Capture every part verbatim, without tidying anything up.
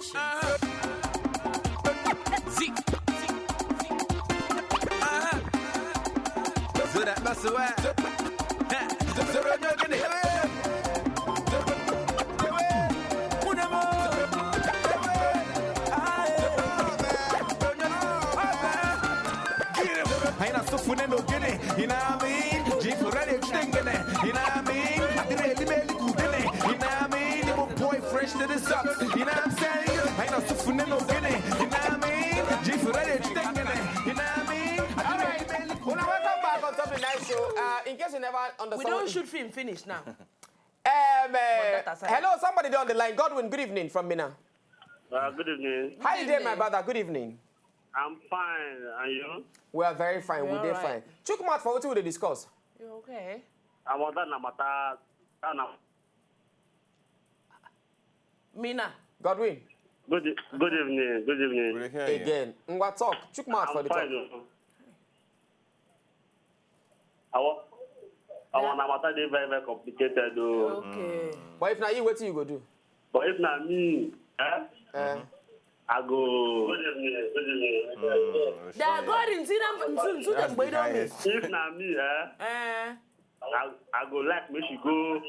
Zero that muscle. Haina sufune no gene, you know what I mean? Jeep ready to ding in it, you know what I mean? I did a little good in it, you know what I mean? Boy fresh to the socks, you know what I'm saying? Haina sufune no gene, you know what I mean? Jeep ready to ding in it, you know what I mean? All right, when I welcome back on top of the night show, uh, in case you never understand, we don't shoot film finish now. Um, uh, hello, somebody on the line. Godwin, good evening from Minna. Uh, good evening. How you doing, my brother? Good evening. I'm fine. And you? We are very fine. We're we right. fine. Check out for what we discuss. You okay? I want that number. That number. Minna. Godwin. Good, good evening. Good evening. Again. Ngwa talk. Check out for the talk. Our our na matter dey very very complicated o. Okay. But if na you, wetin you go do? But if na me, eh? Eh. I go. They are going to them to them by me. If na me, eh? Eh. I I go like make she go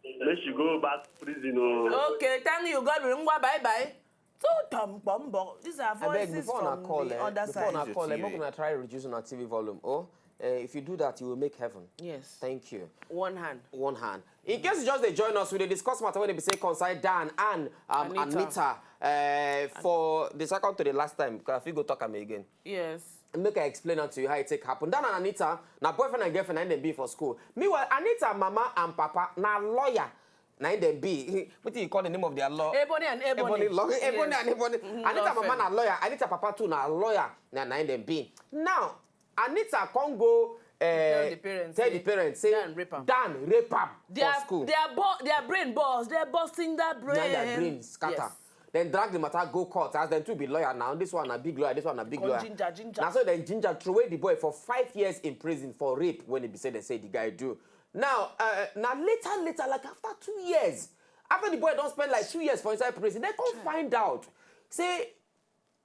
make she go back prison o. Okay, thank you, God will ngwa bye bye. Two tom bombo. These are voices abeg before una from call the eh other before side. una call eh make una try reduce una tv volume oh eh if you do that you will make heaven Yes. Thank you. One hand. One hand. In case you just dey join us we dey discuss matter wey dey be say concern dan and um, Anita. Anita uh, for the second to the last time I fit go talk am again. Yes. Make I explain am to you how e take happen dan and Anita na boyfriend and girlfriend na im dem be for school meanwhile Anita mama and papa na lawyer na im dem be wetin you call the name of their law. Ebony and Ebony. Ebony law Ebony and Ebony. Mm-hmm. Anita mama na lawyer Anita papa too na lawyer na na im dem be. Now Anita come go uh, tell the parents tell the parents say Dan rape am. Dan rape am for school. Their bo their brain burst their busting that brain. Na their brain scatter. Yes. Dem drag the matter go court as dem two be lawyer now. This one na big lawyer, this one na big lawyer. Ginger, ginger. Na so dem ginger throway the boy for five years in prison for rape when e be say dem say the guy do. Now, uh, na later later like after two years, after the boy don spend like two years for inside prison, dem come find out say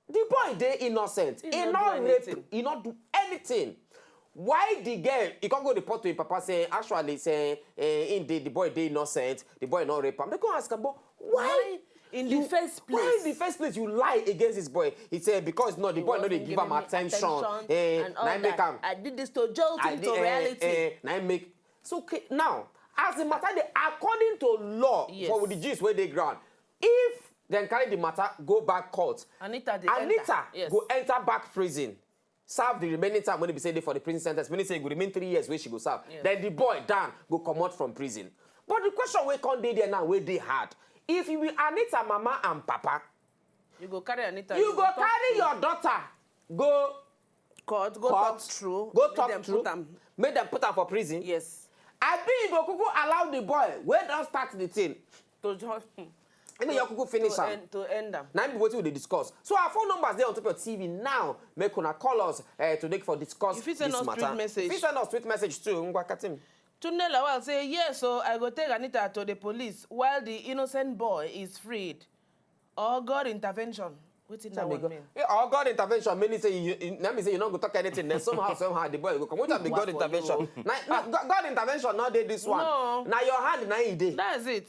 the boy dey innocent. He no rape, he no do anything. Why the girl, he come go report to him papa say actually say eh, him dey, the boy dey innocent, the boy no rape am. Dem come ask am but why in the first place why in the first place you lie against this boy he say because no the boy no dey give am attention eh na im make am I did this to jolt him to eh, reality eh, na im make so okay now as the matter dey according to law yes. for the gist wey dey ground if dem carry the matter go back court anita, anita enter. Yes. Go enter back prison serve the remaining time wey be say dey for the prison sentence meaning say e go remain three years wey she go serve yes. Then the boy dan go comot from prison but the question wey come dey there now wey dey hard if you be anita mama and papa you go carry anita you go carry your daughter go court go talk true go talk true make dem put am for prison yes abi you go kuku allow the boy wey don start the thing to just Maybe you could finish to end, to end them. Now be wetin we dey discuss. So our phone numbers dey on top of T V now. Make una call us uh, today for discuss you fit send this us matter. Tweet message. You fit send us tweet message too. Ngwa Katim. Tunde Lawal say yes, so I go take Anita to the police while the innocent boy is freed. Or God intervention. Wetin that one mean? Yeah, or God intervention meaning say you, you, that means say you no go talk anything. Then somehow, somehow the boy go come. Wetin be God intervention? Na, na, God intervention no dey this one. No. Na your hand na e dey. That's it.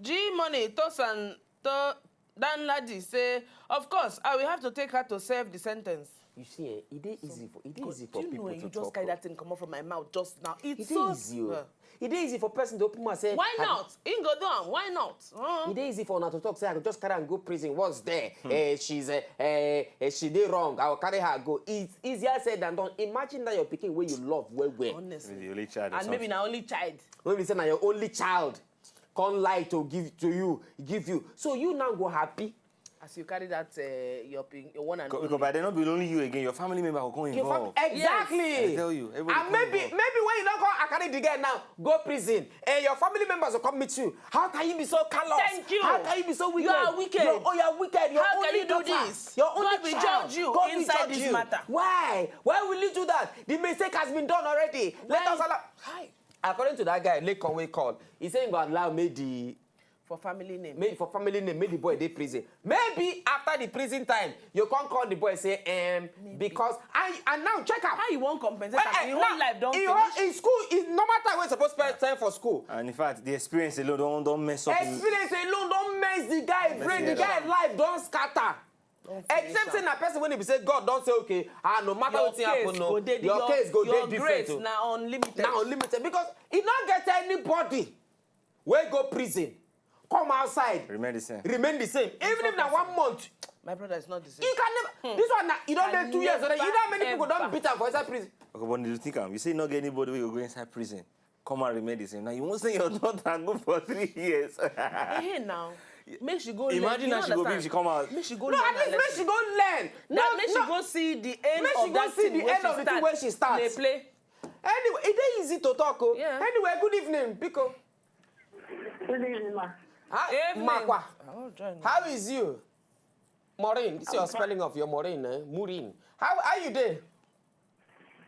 G Money, Tosan, to Dan Ladi say, of course, I will have to take her to serve the sentence. You see, eh, e dey easy for e dey easy for people to talk. You just carry that thing comot from my mouth just now. It's e so easy. Oh. E dey easy for person to open mouth say. Why not? Im go do am. Why not? Uh-huh. E dey easy for una to talk say I go just carry am go prison. What's there? Hmm. Eh, she's eh, eh, eh, she dey wrong. I will carry her go. It's easier said than done. Imagine that your pikin wey you love well well. Honestly. The only child. And maybe na only child. When we say na your only child. Come lie to give to you give you so you now go happy. As you carry that uh, your pin, your one and only. Because by then not be only you again, your family member will come involved. Your fam exactly. Yes. I tell you, everybody. And maybe maybe when you don't come, I carry the girl now, go prison, and your family members will come meet you. How can you be so callous? Thank you. How can you be so wicked? You are wicked. You're, oh, you're wicked. You're How only can you daughter. Do this? You're only God child. Will judge you God inside will judge this you. Matter. Why? Why will you do that? The mistake has been done already. Why? Let us allow. Hi. According to that guy, Lekon wey call, he say he go allow make the for family name. Make for family name, make the boy dey prison. Maybe after the prison time, you can't call the boy say, um, because and and now check out. How you wan compensate am? Him whole life don finish. In school, in normal time wey suppose spend time for school. And in fact, the experience alone don don mess up. Experience alone don mess the guy brain, the guy life don scatter. Except say na person wey be say God don say, okay, ah, no matter wetin happen, no, your case go dey different. Na unlimited. Na unlimited because e no get anybody wey go prison come outside remain the same. Remain the same, even if na one month. My brother is not the same. You can never. This one na e don dey two years already. You know how many people don beat am for inside prison? Okay, but you think am. You say no get anybody wey go go inside prison come and remain the same. Now you wan say your daughter go for three years. Hey now. Make she go learn. Imagine how she go be if she come out. Make she go No, learn. At least make she go learn. That make she go see the end of that thing wey she start. Play play. Anyway, e dey easy to talk o. Anyway, good evening, biko. Good evening, ma. Hi, Makwa. How is you? Maureen, this is your spelling of your Maureen, eh? Maureen. How how you dey?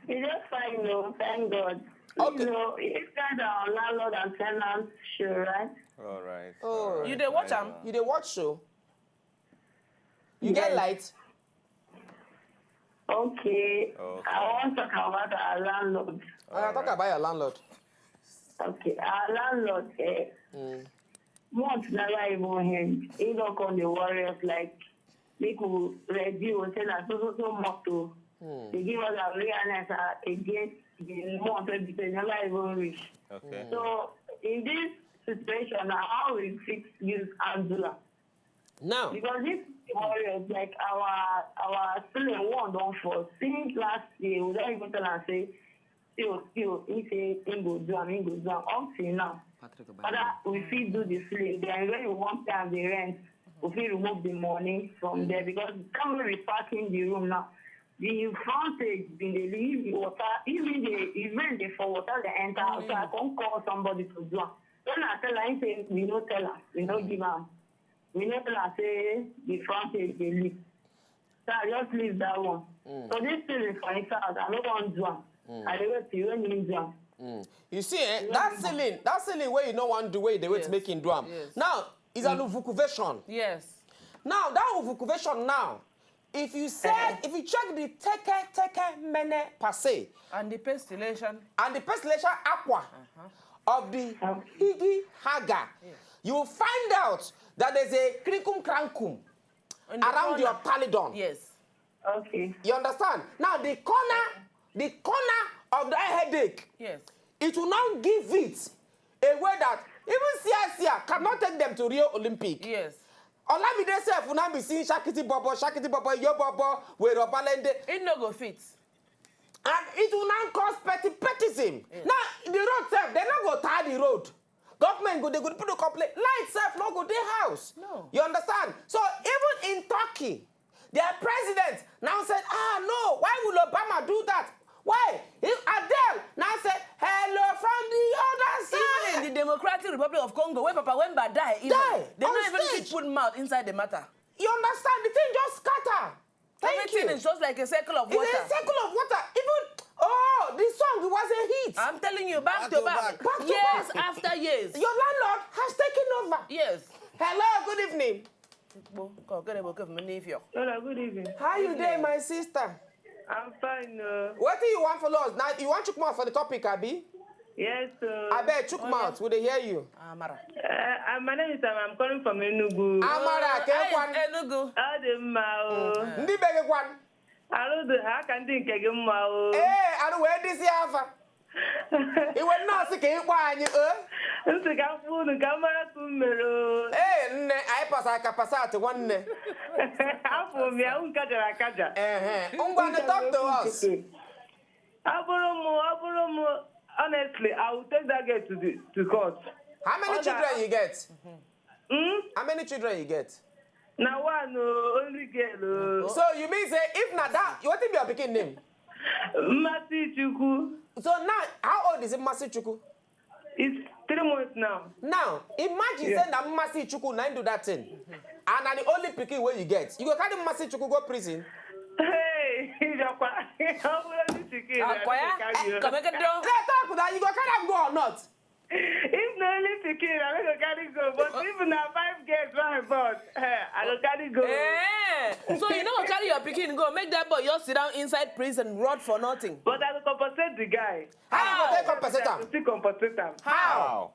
You just fine, no, thank God. Okay. You know, it's kind of landlord and tenant show, right? All right. Oh. You dey watch am? You dey watch show? You get light? Okay. I want to talk about our landlord. I talk about your landlord. Okay, our landlord, eh, month never even end. He don come dey worry us like make we ready o, say na so so so month o. They give us awareness uh, against the month wey be say never even reach. Okay. So in this situation, na how we fit use handle am? Now, Because this worry us like our our ceiling one don fall since last year. We don even tell am say still still he say he go do am, he go do am up till now. Father, we fit do the ceiling. Then when we wan pay am the rent, we fit remove the money from there because the time wey we park in the room now, the frontage bin dey leave water. Even the if rain dey fall, water dey enter. So I come call somebody to do am. When I tell am, he say we no tell am, we no give am. We no tell am say the frontage dey leak. So I just leave that one. So this thing is for inside house. I no wan do am. I dey wait till when he do am. You see, eh, that ceiling, that ceiling wey you no wan do, wey you dey wait make him do am. Yes. Now, is an uvucuvation. Yes. Now, that uvucuvation now, if you say, if you check the teke teke mene passe And the pestilation. And the pestilential aqua of the Higi Haga, you will find out that there's a crinkum crankum around your talidon. Yes. Okay. You understand? Now the corner, the corner of that headache, Yes. It will not give it a way that even C I C R cannot take them to Rio Olympic. Yes. Olamide sef will now be seeing shakiti bobo, shakiti bobo, yo bobo, wero balende. It no go fit. And it will now cause petty pettism. Now, the road sef, they no go tar the road. Government go, they go people to complain. Light sef no go dey house. No. You understand? So even in Turkey, their president now said, ah no, why will Obama do that? Why? If Adele now said, hello from the other side. Even in the Democratic Republic of Congo, where Papa Wemba die, even, Die they on no even stage. Fit food mouth inside the matter. You understand? The thing just scatter. Thank Everything you. Is just like a circle of It's water. A circle of water. Even oh, the song was a hit. I'm telling you, back to back, Back to years back. After years. Your landlord has taken over. Yes. Hello, good evening. Kpokpo, ka ọ gịnị bụ oke m n'ife ọ? Hello, good evening. How you doing, my sister? I'm fine. Uh, What do you want for us? Now you want to come out for the topic, Abi? Yes. Uh, Abeg, chook mouth. We dey hear you. Amara. Uh, uh, my name is Am. I'm calling from Enugu. Amara, How kekwan. Is Enugu? Ọ dị mma o. Ndị be gị kwan. Arụ dị ha ka ndị nke gị mma o. Ee, arụ wee dịzi afa. Iwe nnọọ sị ka ị kpọọ anyị, eh? Ntị ka m kpọọ unu ka m mara ka m mere o. Ee, nne, anyị pasa aka pasa atị nwanne. Afọ m ya, unu kajara akaja. Ehe. Ngwa, talk to us. Ọ bụrụ m, ọ bụrụ m, honestly, I will take that girl to the to court. How many Ọ children ga- you get? Hmm? How many children you get? Na one o, only girl o. So you mean say if na that, wetin be your pikin name? Mmasị Chukwu. So now, how old is Mmasị Chukwu? It's three months now. Now, imagine Yeah. Say na Mmasị Chukwu na him do that thing. And na the only pikin wey you get. You go carry Mmasị Chukwu go prison? Hey, Ijọkwa. Ọ bụrụ only pikin, I no Akwa ya? go carry o. Come again, do. They talk that you go carry am go or not? If na only pikin, I no go carry go. But if Na five girls, one boss. Eh, I go carry go. Eh, so you no go carry your pikin go, make that boy just sit down inside prison, rot for nothing. But I go compensate the guy. How you go take compensate I am? go still compensate am. How?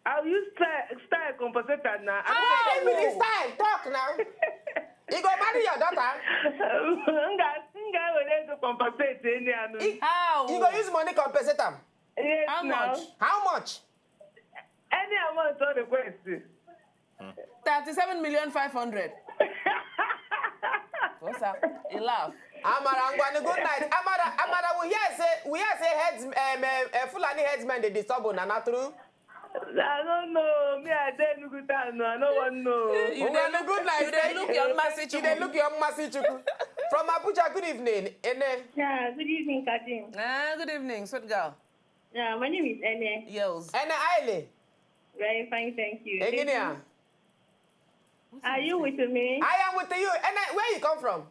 I will use style, style compensate am now. I How? Give me the style. Talk now. He go marry your daughter. Nga, nga, we dey go compensate any anu. How? You go use money compensate am. Yes, How now. Much? How much? Any amount of request. Thirty-seven million five hundred. What's up? You laugh. Amara, Ngwani, good night. Amara, Amara, we hear say we hear say heads, um, uh, uh, Fulani headsmen dey disturb una, na true? I don't know. Me, I dey look at no. I don't want no. You Ngwani, dey look, good night. You dey look your Masi You dey Chukwu. Look your Masi Chukwu. From Abuja, good evening. Ene. Yeah, good evening, Kadim. Ah, good evening, sweet girl. Yeah, my name is Ene. Yells. Ene Aile. Very fine, thank you. Engineer. Are you with me? I am with you. Ene, where you come from?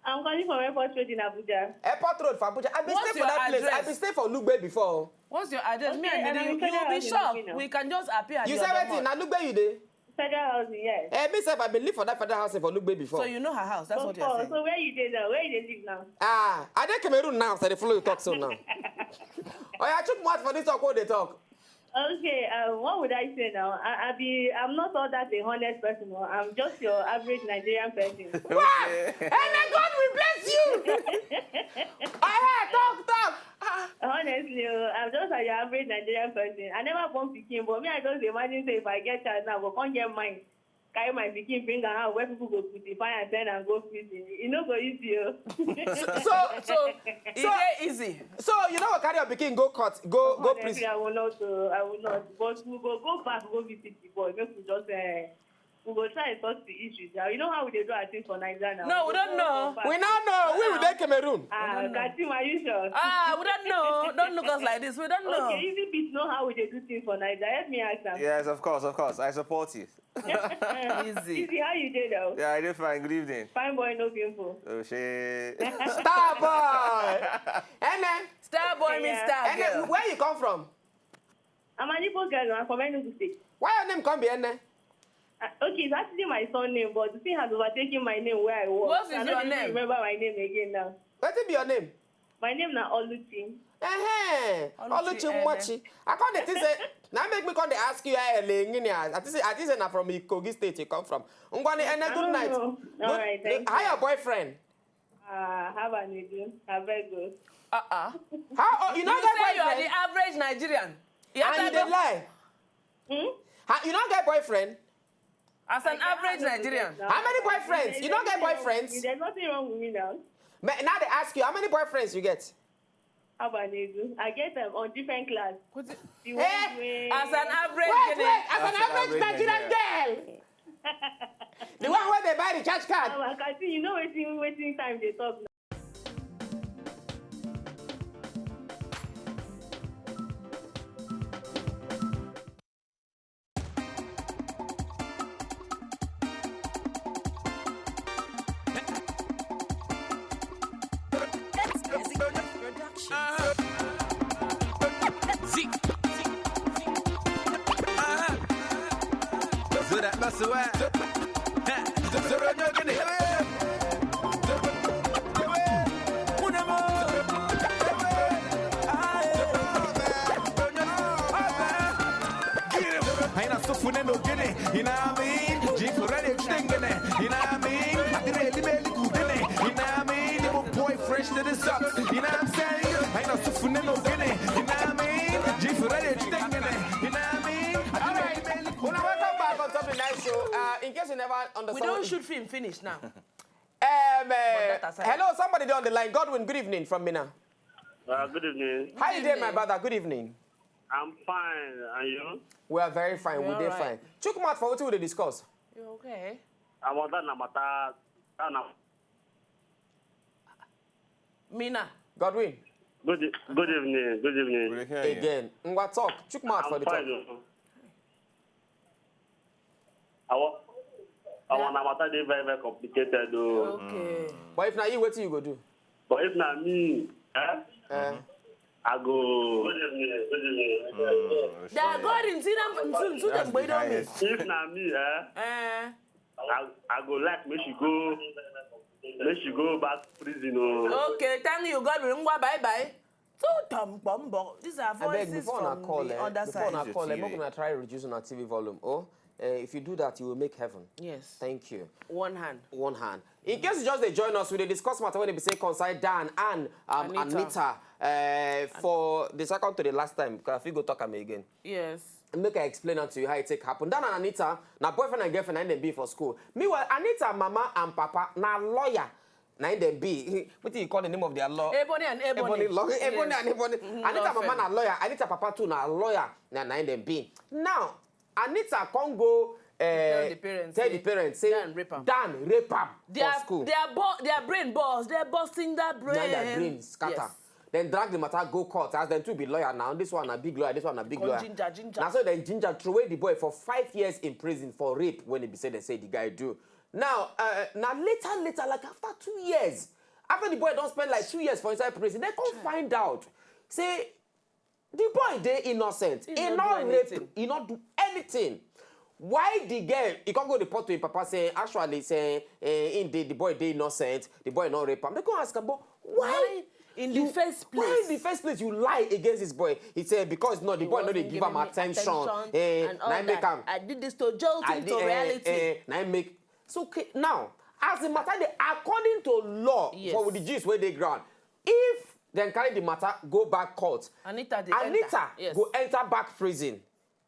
I'm calling from Airport Road in Abuja. Airport Road for Abuja. I been What's stay for your that place. I Address? Been stay for Lugbe before. What's your address? Me Okay, and I'm you, in you'll Federal be Housing shocked. Lugbe now. We can just appear at You your say wetin? Domot. Na Lugbe you dey? Federal Housing, yes. Eh, me sef, I been live for that federal housing for Lugbe before. So you know her house. That's what you're Before, saying. So where you dey now? Where you dey live now? Ah, I dey Cameroon now, so I dey follow you talk so now. Oh yeah, chook mouth for this talk. What they talk? Okay, um, what would I say now? I, I be, I'm not all that a honest person. Oh. I'm just your average Nigerian person. Wow! Hey, may God will bless you. Oh yeah, talk, talk. Ah. Honestly, oh, I'm just like your average Nigerian person. I never born pikin, but me, I just imagine say if I get child now, I go come get mine. Carry my pikin, bring am out where people go crucify and send am go prison. E no go easy o. So, so, It so, dey easy. So you know what? Carry your pikin, go court, go, go Honestly, prison. I will not. Uh, I will not. But we go go back, go visit the boy. Make we just uh, we go try and sort the issues. Yeah, you know how we dey do our things for Nigeria now. No, we don't know. Go back. We now know. We will dey Cameroon. Ah, We don't know. Katim, are you sure? Ah, we don't know. Don't look us like this. We don't know. Okay, Easy Beat know how we dey do things for Nigeria. Help me ask am. Yes, of course, of course. I support you. Easy. Easy, how you dey now? Yeah, I dey fine. Good evening. Fine boy, no pimple. Oh, shit. Star boy. Ene, Star boy, meet Yeah. star Ene, girl. Where you come from? I'm an Igbo girl. I'm from Enugu State. Why your name come be Ene? Uh, okay, it's actually my surname, but the thing has overtaken my name where I work. What So I is don't your even name? Remember my name again now. What be your name? My name na Oluchi. Eh, Oluchi Oluchi Ene. Umachi. I come dey think say now make me come dey ask you, eh, Ele, Ngini, I think say I think say na from Ikogi State you come from. Ngwani, Ene, good night. Oh, Good- all right, thank How you. Your boyfriend? Ah, have an edu. Abego. Uh-uh. How? Oh, you You not say get you are boyfriend? The average Nigerian. You And you have dey to lie. Hmm? How, you not get boyfriend? As an average Nigerian. How many boyfriends? You don't get boyfriends? There's nothing wrong with me now. But now they ask you how many boyfriends you get. Have an edu. I get them on different class. What the- The one Eh? wey As an average Wait, Guinea. wait, as an As an average average Nigerian Nigerian. Girl. The one where they buy recharge card. Our Katim, you know wetin wetin time dey talk now. Anyị na-asụfune n'ogene, ị na-amị ji ifere na-ejide ngene, ị na-amị adịrị elimeli ka udene, ị na-amị Igbo boy fresh to the socks, ị na-amị anyị na-asụfune n'ogene, ị na-amị ji ifere na-ejide ngene, ị na-amị adịrị elimeli ka Una welcome back on top of the night show. Uh, in case you never We understand, don't what- shoot film finish now. Um, uh, But that aside. Hello, somebody there on the line. Godwin, good evening from Minna. Uh, good evening. How you doing, my brother? Good evening. I'm fine, and you? We are very fine. We We're dey alright. Fine. Chook mouth for wetin we dey discuss. You okay? I'm on that number. That number. Minna. Godwin. Good, e- good evening. Good evening. We dey hear you. Again. Ngwa talk. Chook mouth for I'm the talk. Fine. Oh. Our our matter dey very very complicated though. Okay. But if na you, wetin you go do? But if na me, eh? Eh? I go. They are going in see them soon, soon That's them the going on me. highest. If na me, eh, Eh, I, I go like make she go, make she go back prison. Oh. Okay, thank you. God will ngwa bye bye. Two tom bombo. These are I beg voices before from una call, the eh, other before side. una Use call, eh, your make T V. Una try reduce una T V volume. Oh, eh, if you do that, you will make heaven. Yes. Thank you. One hand. One hand. In case you just dey join us, we dey discuss matter wey dey be say concern Dan and um, Anita. Anita. Uh, for the second to the last time, 'cause I fit go talk am again. Yes. Make I explain am to you how it take happen. Dan and Anita na boyfriend and girlfriend and dem be for school. Meanwhile, Anita mama and papa na lawyer. Na im dem be. Wetin you call the name of their law? Ebony and Ebony. Ebony law. Ebony Yes. and Ebony. Mhm, Anita law mama firm. Na lawyer. Anita papa too na lawyer. Na na im dem be. Now, Anita come go uh, Tell the parents, tell say the parents say Dan rape am. Dan rape am Their, for school. Their, bo- their brain balls, their busting that brain. Na their brain scatter. Yes. Then drag the matter go court as dem two be lawyer now. This one na big lawyer, this one na big Come lawyer. Ginger, ginger. Na so dem ginger throw away the boy for five years in prison for rape when e be say dem say the guy do. Now, uh, na later, later, like after two years, after the boy don spend like two years for inside prison, dem come find out say the boy dey innocent. He He no no do rape, anything. He no do anything. Why the girl, he come go report to him papa say, actually say, eh, in the, the boy dey innocent, the boy no rape am. Dem come ask am, but why Why in the you- first Why in place? The first place you lie against this boy? He said because no, the He boy no dey wasn't give am giving me attention. attention Eh, and all na im make that. Am. I did this to jolt I him did- to eh, reality. Eh, na im make. So okay, now as the matter dey, according to law, Yes. For with the gist wey dey ground, if dem carry the matter go back court, Anita dey Anita enter. Yes. Go enter back prison,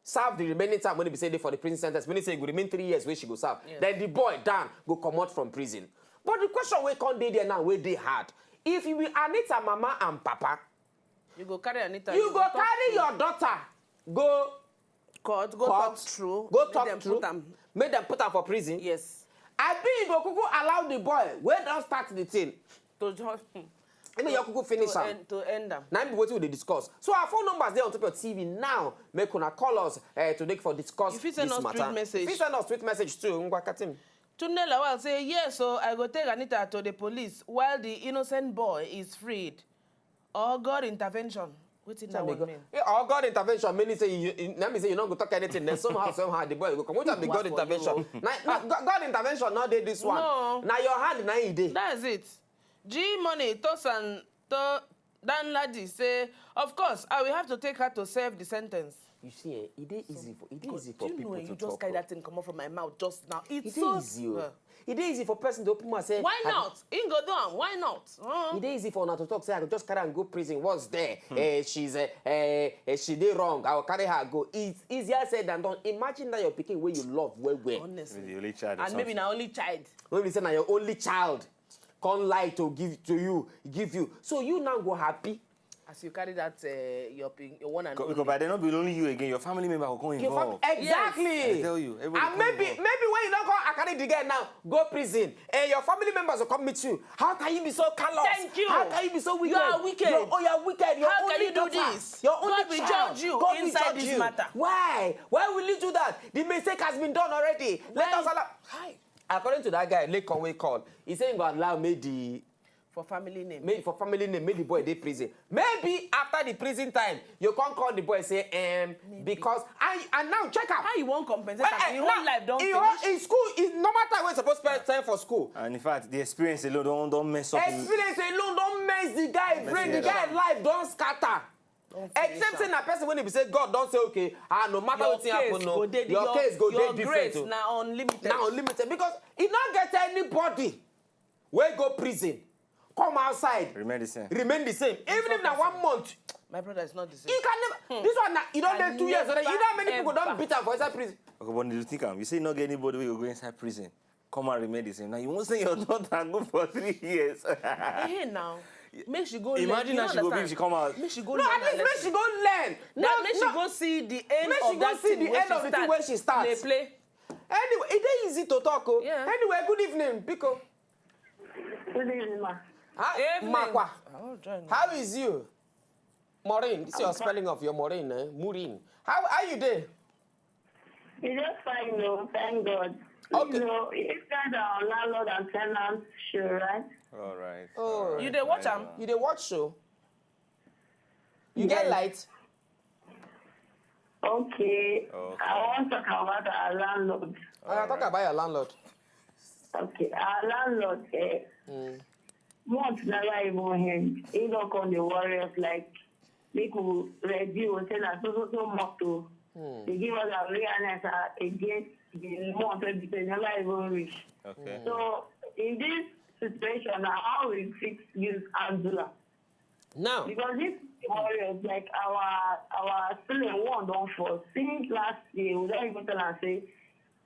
serve the remaining time when e be say dey for the prison sentence, meaning say e go remain three years wey she go serve. Yes. Then the boy Dan go comot from prison. But the question wey come dey there now wey dey hard, if you be Anita mama and papa, You go carry Anita. You go talk carry to your daughter go court. Go court, talk true. Go Make talk dem true. Put am. Make dem put am for prison. Yes. Abi you go kuku allow the boy wey don start the thing. To just Make your kuku finish to am. End, to end am. Na im be wetin we dey discuss. So our phone numbers dey on top of T V now. Make una call us uh, today for discuss You fit send this us matter. tweet message. You fit send us tweet message too. Ngwa Katim. Tunde Lawal say yes, so I go take Anita to the police while the innocent boy is freed. Or God intervention. Wetin that one mean? Yeah, or God intervention meaning say you, you, na me say you no go talk anything. Then somehow, somehow the boy go come. Wetin be God Wa for intervention? You. Na, na, God, God intervention no dey this one. No. Na your hand na e dey. That's it. G Money Tosan to Dan Ladi say, of course, I will have to take her to serve the sentence. You see, eh, e dey easy for e dey God, easy for do you people know to you just talk. Carry that thing come off from my mouth just now? It's E dey so easy o. Uh, E dey easy for person to open mouth say. Why "I- not? He go do am. Why not? Uh, E dey easy for una to talk say I go just carry am go prison. What's there? Eh, she's eh, eh, eh, she dey wrong. I will carry her go. It's easier said than done. Imagine that your pikin wey you love well well. Honestly. The only child. And maybe na only child. When we say na your only child, come lie to give to you, give you. So you now go happy. As you carry that uh, your pin, your one and Because only. By then, not be only you again. Your family member will come Your fam- involved. Exactly. I tell you, everybody And come maybe involved. Maybe when you don't go and carry the girl now, go prison. And your family members will come meet you. How can you be so callous? Thank you. How can you be so wicked? You are wicked. You're, oh, you're wicked. Your How only can you do daughter, this? Your only God will child. judge you God will inside judge this you. Matter. Why? Why will you do that? The mistake has been done already. Let Why? Us allow. Hi. According to that guy, Lekon wey call, he say he go allow make the For family name. make for family name, make the boy dey prison. Maybe after the prison time, you can't call the boy say, um, because I and now check out. How you wan compensate Eh, am? eh, Him now, whole life don he finish. whole- in school, in normal time wey suppose spend time for school. And in fact, the experience alone don't don't mess up. Him. Experience alone don mess the guy brain. The mess guy up. Life don scatter. Don finish Except say am. Na person wey be say God don say okay, ah, no matter Your wetin happen, case no, go dey your your, case go your dey different. Grace O. Na unlimited. Na unlimited because e no get anybody wey go prison come outside Remain the same. Remain the same, even if na one month. My brother is not the same. You can never. This one na e don Can dey two years already. You know how many people never, don beat am for inside prison? Okay, but you think am. You say not get anybody wey go go inside prison. Come and remain the same. Now you won't say your daughter go for three years. Hey now, make she go. Imagine Learn. How You she go be understand? If she come out. Make she go No, learn. at least make she go learn. That No, make no. She go see the end Make of she go that see thing the wey end she of the start. Thing wey she start. Play play. Anyway, e dey easy to talk o. Yeah. Anyway, good evening, biko. Good evening, ma. Hi, Evening. Makwa. Oh, join. How is you? Maureen, this is your spelling of your Maureen, eh? Maureen. How how you dey? You just fine, no, thank God. Okay. You know, it's kind of landlord and tenant show, right? All right. Oh. You dey watch am? You dey watch show? You get Yes. light? Okay. Okay. I want to talk about our landlord. Uh, talk about your landlord. Okay. Our landlord, eh, Mm. month never even end. He don't call the warriors like, make we ready, we say na so so so month o. Mm. They give us our real nice uh, against the month wey be say never even reach. Okay. So in this situation, na how we fit use handle am? Now, Because this warriors, like our our ceiling one don fall since last year. We don even tell am say,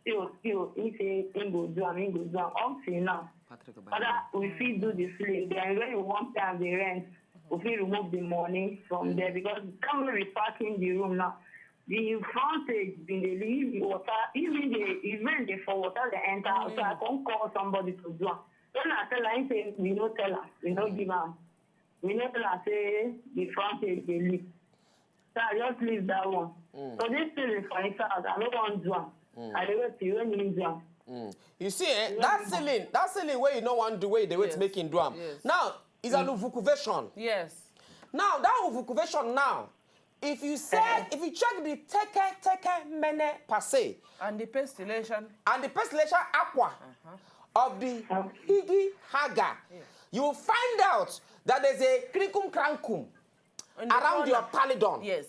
still, still, he say he go do am, he go do am. Up till now, Patrick whether we fit do the ceiling, then when we wan pay am the rent, we fit remove the money from there because the time wey we parking the room now, the frontage bin dey leave the water. Even the if rain dey fall, water dey enter. So I come call somebody to do am. When I tell am, he say we no tell am, we no give am. We no tell am say the frontage dey leak. So I just leave that one. So this thing is for his house. I no wan do am. I dey wait till when he do am. Mm. You see, eh, that ceiling, that ceiling where you no want do, where they wait Yes. making do am. Yes. Now, is an uvucuvation. Yes. Now, that uvucuvation now, if you say, if you check the teke teke mene passe And the pestilation. and the pestilential aqua of the Higi Haga, you will find out that there's a krikum krankum In the around corner. your talidon. Yes.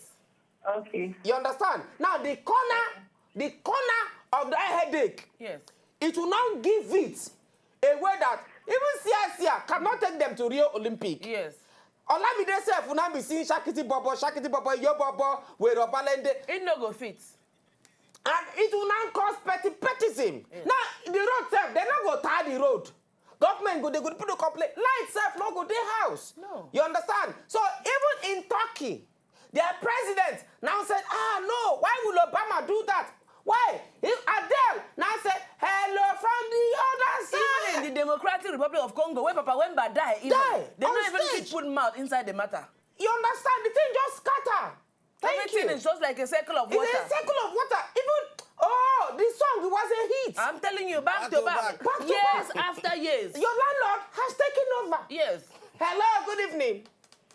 Okay. You understand? Now, the corner, the corner of the headache, Yes. it will not give it a way that even C S C R cannot take them to Rio Olympic. Yes. Olamide sef will now be seeing shakiti bobo, shakiti bobo, yo bobo, we robalende. It no go fit. And it will now cause petty pettism. Now, the road sef, they no go tar the road. Government go, they go put a complaint. Light sef no go dey house. No. You understand? So even in Turkey, their president now said, ah, no, why will Obama do that? Why? If Adele now said, hello from the other side. Even in the Democratic Republic of Congo, where Papa Wemba die, even, Die they on don't even stage. fit put mouth inside the matter. You understand? The thing just scatter. Thank Everything you. Is just like a circle of It's water. A circle of water. Even, oh, the song, it was a hit. I'm telling you, back, Back to to back. back. Back to Years back. After years. Your landlord has taken over. Yes. Hello, good evening.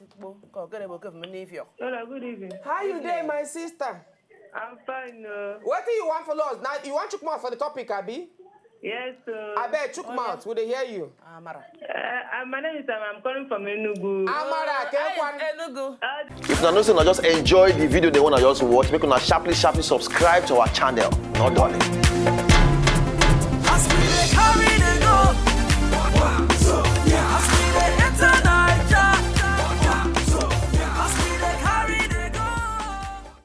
Igbo, ka ọ gịnị bụ oke omume n'ife ọ? Hello, good evening. How you doing, my sister? I'm fine. Uh, What do you want for us? Now, you want to come out for the topic, Abi? Yes. Uh, I bet you come out. We dey hear you. Amara. uh, uh, my name is Sam. I'm calling from Enugu. Amara, How Kekwan. is Enugu? Uh, If una know say una just enjoy the video, then una just watch, make una sharply sharply subscribe to our channel. No darling.